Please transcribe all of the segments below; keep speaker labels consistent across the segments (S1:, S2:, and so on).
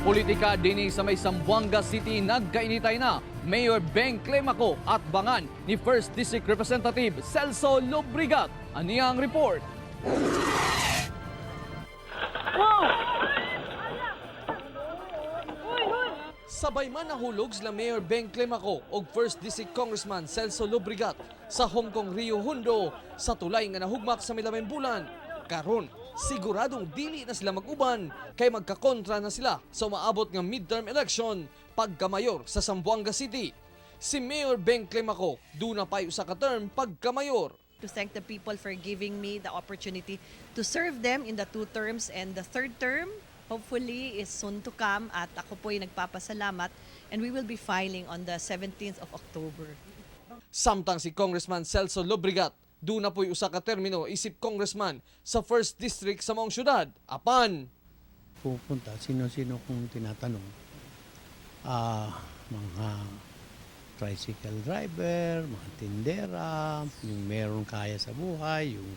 S1: Politika dinhi sa may Zamboanga City, nagkainitay na. Mayor Beng Climaco atbangan ni First District Representative Celso Lobrigat. Aniya ang report. Sabay man nahulog sila Mayor Beng Climaco og First District Congressman Celso Lobrigat sa Hong Kong Rio Hundo sa tulay nga nahugmak sa milaming bulan. Karon, siguradong dili na sila mag-uban kay magkakontra na sila sa umaabot nga midterm election pagkamayor sa Zamboanga City. Si Mayor Beng Climaco duna pa'y usa ka term pagkamayor.
S2: To thank the people for giving me the opportunity to serve them in the two terms, and the third term hopefully is soon to come, at ako po'y nagpapasalamat, and we will be filing on the 17th of October.
S1: Samtang si Congressman Celso Lobrigat duna po'y usa ka termino isip congressman sa First District sa maong syudad. Apan,
S3: pupunta, sino-sino kong tinatanong. Mga tricycle driver, mga tindera, yung meron kaya sa buhay, yung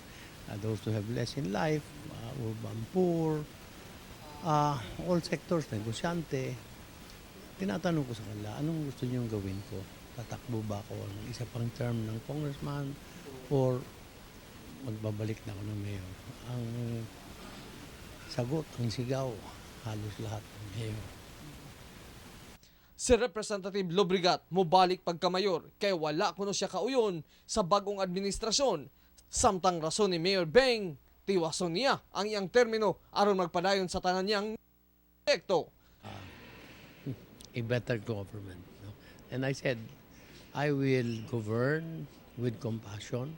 S3: those who have less in life, urban poor, all sectors, negosyante. Tinatanong ko sa kanila, "Anong gusto niyong gawin ko? Tatakbo ba ako ng isa pang term ng congressman or magbabalik na ako ng mayor?" Ang sagot, ang sigaw, halos lahat ng mayor.
S1: Si Representative Lobrigat mobalik pagkamayor kay wala kuno siya kauyon sa bagong administrasyon. Samtang rason ni Mayor Beng, tiwason niya ang iyang termino aron magpadayon sa tanan niyang proyekto.
S3: A better government. No? And I said, I will govern with compassion.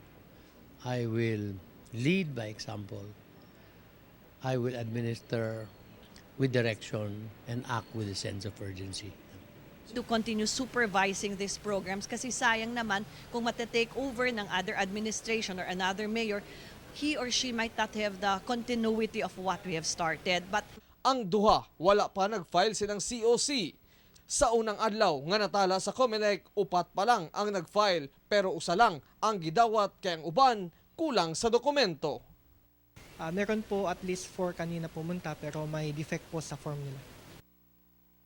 S3: I will lead by example. I will administer with direction and act with a sense of urgency.
S2: To continue supervising these programs kasi sayang naman kung mate-take over ng other administration or another mayor, he or she might not have the continuity of what we have started. But
S1: Ang duha wala pa nag-file silang COC. Sa unang adlaw nga natala sa COMELEC, upat pa lang ang nag-file pero usa lang ang gidawat kay ang uban kulang sa dokumento.
S4: Meron po at least 4 kanina pumunta pero may defect po sa form nila.